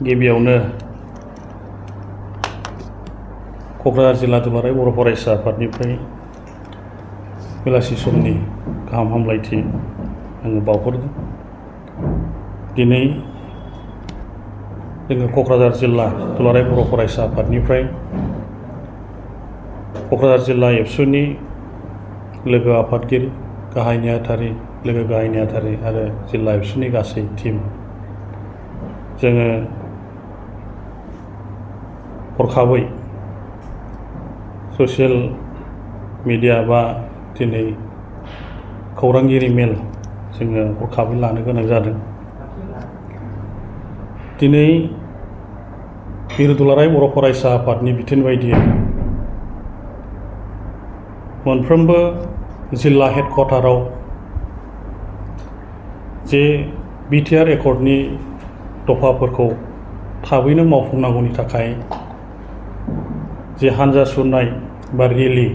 गिबियावनो क'क्राझार जिल्ला दुलाराय बर' फरायसा आफादनिफ्राय बेलासि समनि गाहाम हामलायथि आङो बावहरदों। दिनै जोङो क'क्राझार जिल्ला दुलाराय बर' फरायसा आफादनिफ्राय क'क्राझार जिल्ला एबसुनि लोगो आफादगिरि, गाहाय नेहाथारि, लोगो गाहाय नेहाथारि आरो जिल्ला एबसुनि गासै टिम जोङो हरखाबै ससियेल मिडिया बा दिनै खौरांगिरि मेल जोङो हरखाबै लानो गोनां जादों। दिनै मिरु दुलाराय बर' फरायसा आफादनि बिथोन बायदियै मोनफ्रोमबो जिल्ला हेडक्वार्टाराव जे बिटिआर एकर्डनि दफाफोरखौ थाबैनो मावफुंनांगौनि थाखाय जे हानजा सुरनाय बा रेलि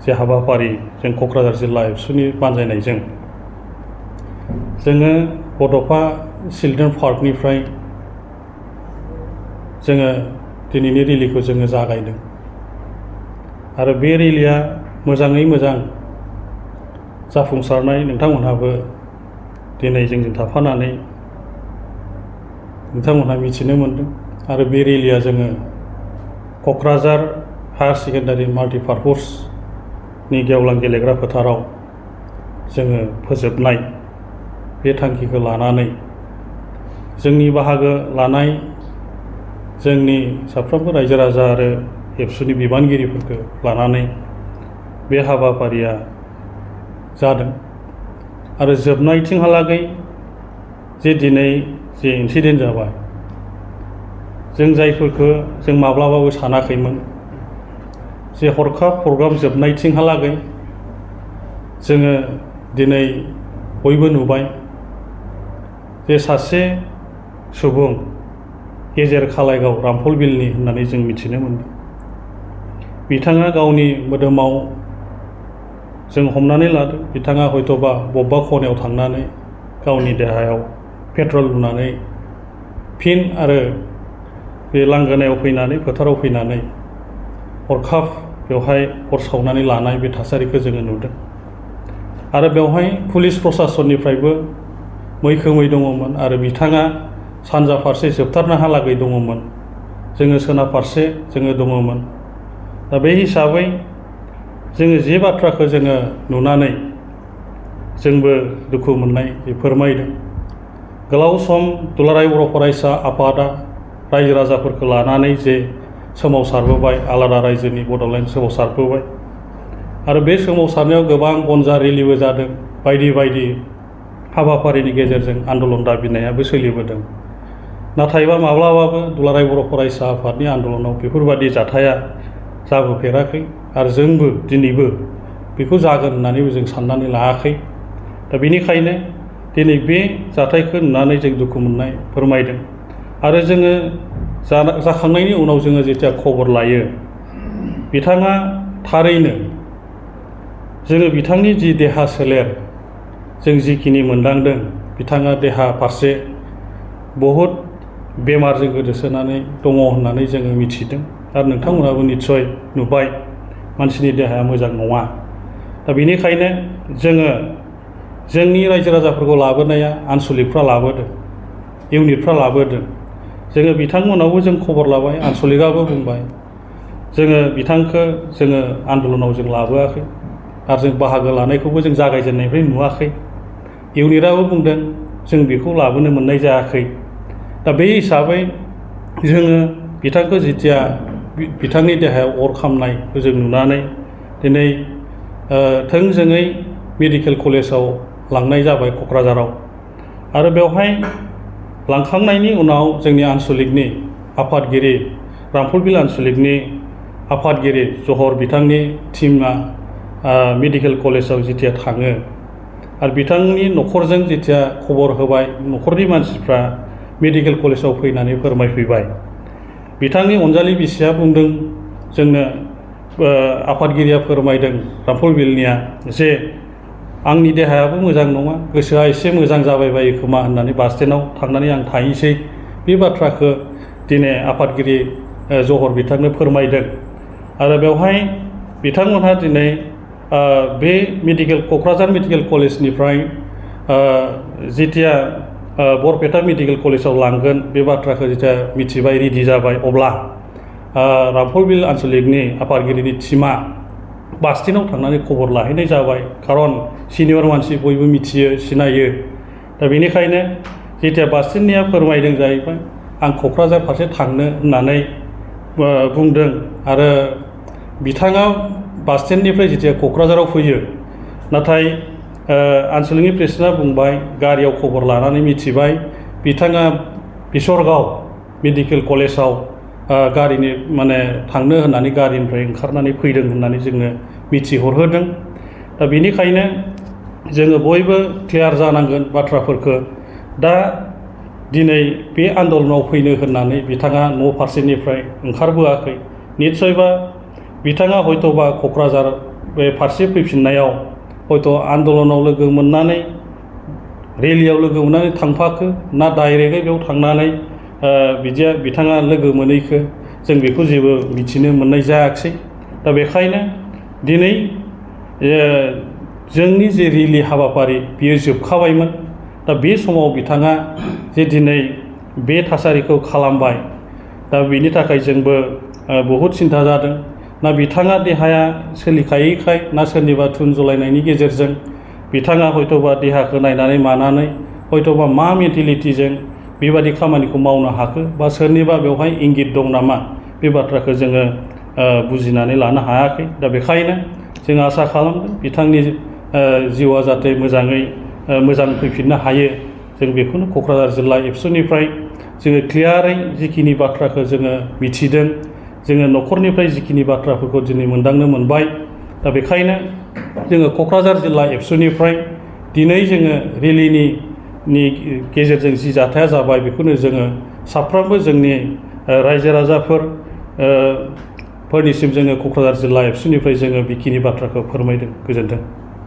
जे हाबाफारि जों क'क्राझार जिल्ला एबसुनि बानजायनायजों जोङो बड'फा चिल्ड्रेन पार्कनिफ्राय जोङो दिनैनि रेलिखौ जोङो जागायदों आरो बे रेलिया मोजाङै मोजां जाफुंसारनाय नोंथांमोनहाबो दिनै जोंजों थाफानानै नोंथांमोनहा मिथिनो मोनदों आरो बे रेलिया जोङो क'क्राझार हायार सेकेन्डारि माल्टिपार्पसनि गेवलां गेलेग्रा फोथाराव जोङो फोजोबनाय बे थांखिखौ लानानै जोंनि बाहागो लानाय जोंनि साफ्रोमबो रायजो राजा आरो एबसुनि बिबानगिरिफोरखौ लानानै बे हाबाफारिया जादों आरो जोबनायथिंहालागै जे दिनै जे इन्सिडेन्ट जाबाय जों जायफोरखौ जों माब्लाबाबो सानाखैमोन जे हरखाब प्रग्राम जोबनायथिंहालागै जोङो दिनै बयबो नुबाय जे सासे सुबुं गेजेर खालायगाव रामफल बिलनि होननानै जों मिथिनो मोनदों। बिथाङा गावनि मोदोमाव जों हमनानै लादों बिथाङा हयत'बा बबेबा खनायाव थांनानै गावनि देहायाव पेट्रल लुनानै फिन आरो बे लांगोनायाव फैनानै फोथाराव फैनानै हरखाब बेवहाय अर सावनानै लानाय बे थासारिखौ जोङो नुदों आरो बेवहाय पुलिस प्रसासननिफ्रायबो मैखोमै दङमोन आरो बिथाङा सानजा फारसे जोबथारनोहालागै दङमोन, जोङो सोनाब फारसे जोङो दङमोन। दा बे हिसाबै जोङो जे बाथ्राखौ जोङो नुनानै जोंबो दुखु मोननाय फोरमायदों। गोलाव सम दुलाराय बर' फरायसा आफादा रायजो राजाफोरखौ लानानै जे सोमावसारबोबाय, आलादा रायजोनि बड'लेण्ड सोमावसारबोबाय आरो बे सोमावसारनायाव गोबां गनजा रेलिबो जादों, बायदि बायदि हाबाफारिनि गेजेरजों आन्दलन दाबिनायाबो सोलिबोदों। नाथायबा माब्लाबाबो दुलाराय बर' फरायसा आफादनि आन्दलनाव बेफोरबादि जाथाया जाबोफेराखै आरो जोंबो दिनैबो बेखौ जागोन होननानैबो जों साननानै लायाखै। दा बेनिखायनो दिनै बे जाथायखौ नुनानै जों दुखु मोननाय फोरमायदों आरो जोङो जाखांनायनि उनाव जोङो जेथिया खबर लायो बिथाङा थारैनो जोङो बिथांनि जि देहा सोलेर जों जिखिनि मोनदांदों बिथाङा देहा फारसे बहुद बेमारजों गोदोसोनानै दङ होननानै जोङो मिथिदों आरो नोंथांमोनाबो निस्सय नुबाय मानसिनि देहाया मोजां नङा। दा बेनिखायनो जोङो जोंनि रायजो राजाफोरखौ लाबोनाया आनसलिकफ्रा लाबोदों, इउनिटफ्रा लाबोदों। जोङो बिथांमोनावबो जों खबर लाबाय, आनसलिकआबो बुंबाय जोङो बिथांखौ जोङो आन्दलनाव जों लाबोआखै आरो जों बाहागो लानायखौबो जों जागायजेननायनिफ्राय नुवाखै। इउनिटआबो बुंदों जों बेखौ लाबोनो मोननाय जायाखै। दा बे हिसाबै जोङो बिथांखौ जेथिया बिथांनि देहायाव अर खामनायखौ जों नुनानै दिनै थोंजोङै मेडिकेल कलेजाव लांनाय जाबाय क'क्राझाराव आरो बेवहाय लांखांनायनि उनाव जोंनि आनसलिकनि आफादगिरि रामफल बिल आनसलिकनि आफादगिरि जहर बिथांनि टिमा मेडिकेल कलेजाव जेथिया थाङो आरो बिथांनि न'खरजों जेथिया खबर होबाय, न'खरनि मानसिफ्रा मेडिकेल कलेजाव फैनानै फोरमायफैबाय। बिथांनि अनजालि बिसिया बुंदों जोंनो आफादगिरिया फोरमायदों रामफल बिलनिया जे आंनि देहायाबो मोजां नङा, गोसोआ एसे मोजां जाबाय बायो खोमा होननानै बास स्टेन्डआव थांनानै आं थाहैसै बे बाथ्राखौ दिनै आफादगिरि जहर बिथांनो फोरमायदों। आरो बेवहाय बिथांमोनहा दिनै बे क'क्राझार मेडिकेल कलेजनिफ्राय जेथिया बरपेटा मेडिकेल कलेजाव लांगोन बे बाथ्राखौ जेथिया मिथिबाय, रेडि जाबाय, अब्ला रामफलबिल आन्सलिकनि आफादगिरिनि टिमा बास स्टेन्डआव थांनानै खबर लाहैनाय जाबाय। खारन सिनियर मानसि बयबो मिथियो, सिनायो। दा बेनिखायनो जेथिया बास स्टेन्डनिया फोरमायदों जाहैबाय, आं क'क्राझार फारसे थांनो होननानै बुंदों। आरो बिथाङा बास स्टेन्डनिफ्राय जेथिया क'क्राझाराव फैयो, नाथाय आन्सलिकनि प्रेसिडेन्टआ बुंबाय, गारियाव खबर लानानै मिथिबाय बिथाङा बिसरगाव मेडिकेल कलेजाव गारिनि थांनो होननानै गारिनिफ्राय ओंखारनानै फैदों होननानै जोंनो मिथिहरहोदों। दा बेनिखायनो जोङो बयबो क्लियार जानांगोन बाथ्राफोरखौ। दा दिनै बे आन्दलनाव फैनो होननानै बिथाङा न' फारसेनिफ्राय ओंखारबोआखै। निस्सयबा बिथाङा हयत'बा क'क्राझार बे फारसे फैफिननायाव हयथ' आन्दलनाव लोगो मोननानै, रेलियाव लोगो मोननानै थांफाखो ना डाइरेक्टयै बेयाव थांनानै बिथाङा लोगो मोनैखो, जों बेखौ जेबो मिथिनो मोननाय जायाखिसै। दा बेखायनो दिनै जोंनि जे रेलि हाबाफारि बियो जोबखाबायमोन। दा बे समाव बिथाङा जे दिनै बे थासारिखौ खालामबाय, दा बेनि थाखाय जोंबो बहुद सिन्था जादों। ना बिथाङा देहाया सोलिखायैखाय, ना सोरनिबा थुन जलायनायनि गेजेरजों बिथाङा हयत'बा देहाखौ नायनानै मानानै हयत'बा मा मेन्टेलिटिजों बेबादि खामानिखौ मावनो हाखो, बा सोरनिबा बेवहाय इंगित दं नामा, बे बाथ्राखौ जोङो बुजिनानै लानो हायाखै। दा बेखायनो जों आसा खालामदों बिथांनि जिउआ जाहाथे मोजाङै मोजां फैफिननो हायो। जों बेखौनो क'क्राझार जिल्ला एबसुनिफ्राय जोङो क्लियारै जिखिनि बाथ्राखौ जोङो मिथिदों, जोङो न'खरनिफ्राय जिखिनि बाथ्राफोरखौ दिनै मोनदांनो मोनबाय। दा बेखायनो जोङो क'क्राझार जिल्ला एबसुनिफ्राय दिनै जोङो रेलिनि गेजेरजों जि जाथाया जाबाय, बेखौनो जोङो साफ्रोमबो जोंनि रायजो राजाफोर फोरनिसिम जोङो क'क्राझार जिल्ला एबसुनिफ्राय जोङो बेखिनि बाथ्राखौ फोरमायदों। गोजोन्थों।